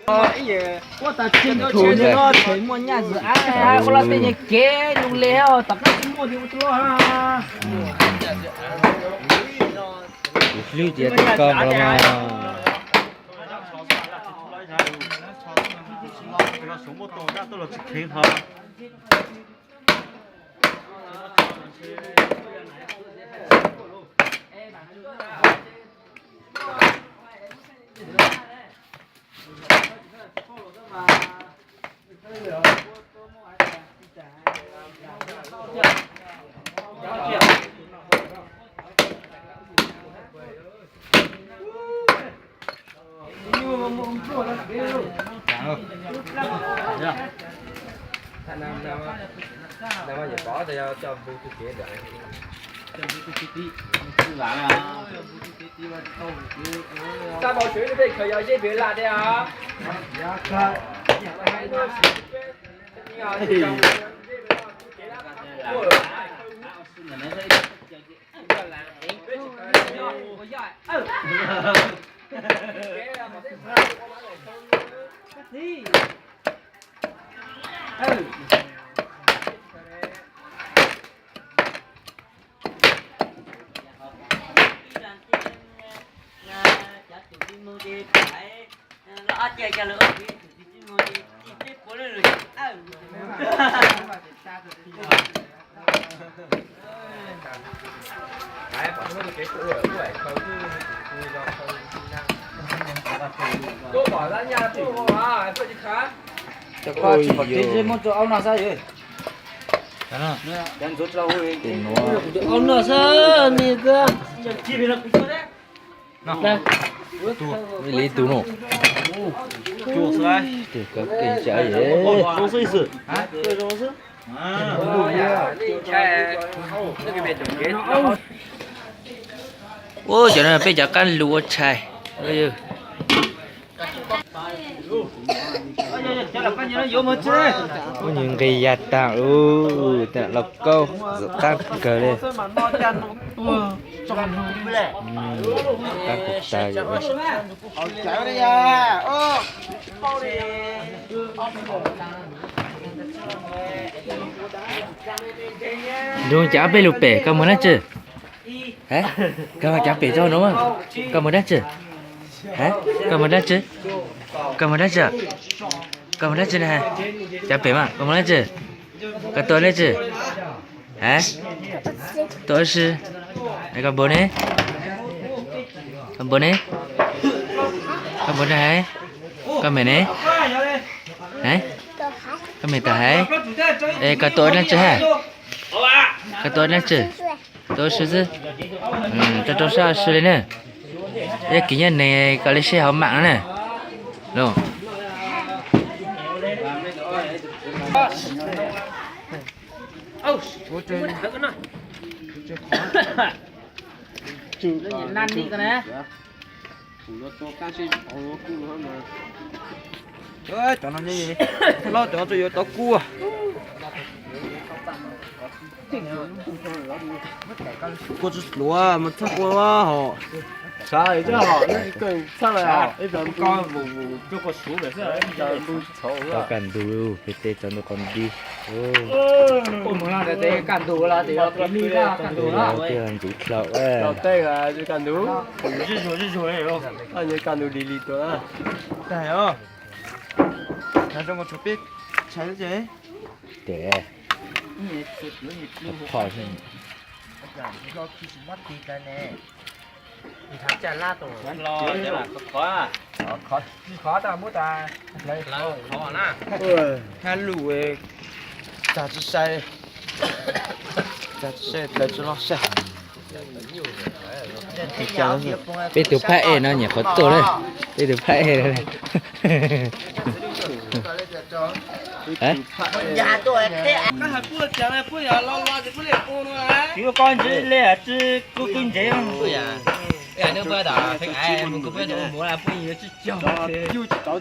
Ua tas tseem thaum no tseem muaj nyaj zim av, ua los tej nyuag kev nus le tom qab tsis muaj li ua tau. Kuv hlwb tias tej ko los mas. Cov ko tsis pom kev muab rau aub no xwb. Li tus no. Tes kov kev tsa. Ua cov no peb cov qab lus ua tshais. Ua nqis yas tag ub, tej no lauj kaub txawm qab kawg li. Qab kawg tag. Nrug cav peb lug pem, koj mus dlaab tsi? Koj cav pem tso no, koj mus dlaab tsi? Koj mus dlaab tsi? Koj mus dlaab tsi? Koj mus dlaab tsi na? Cav pem mas koj mus dlaab tsi? Koj tuaj dlaab tsi? Tuaj wb si. Koj npaum ne? Koj npaum ne? Koj npaum ne hais? Koj mem ne? Koj mem tag hais? Es koj tuaj wb dlaab tsi hab? Koj tuaj wb dlaab tsi? Tuaj wb si xwb. Rau rau sab si li na. Ib kis nyob neeg kom li seb hauv maam no na. Cov no loj cov no yuav tau kua. Kua tsis hluav mas txhob kua hos. Txhob kua suv. Tau kaj ntug, peb teb tau ntug qos nti. Kaj ntug, ntxuv dlhau. Kaj ntug li li tuaj. Ces phom xwb. Khov, khov tas muab tas. Hab lus, tag tsi sai, tag tsi sai, tag tsi loj sai. Peb tug phab ej no nyuam qhuav tuaj na. Peb tug phab ej no. Koj ntsev li tsi kuj kuj ntsev. Mus kuj peb mus peb tsis caug.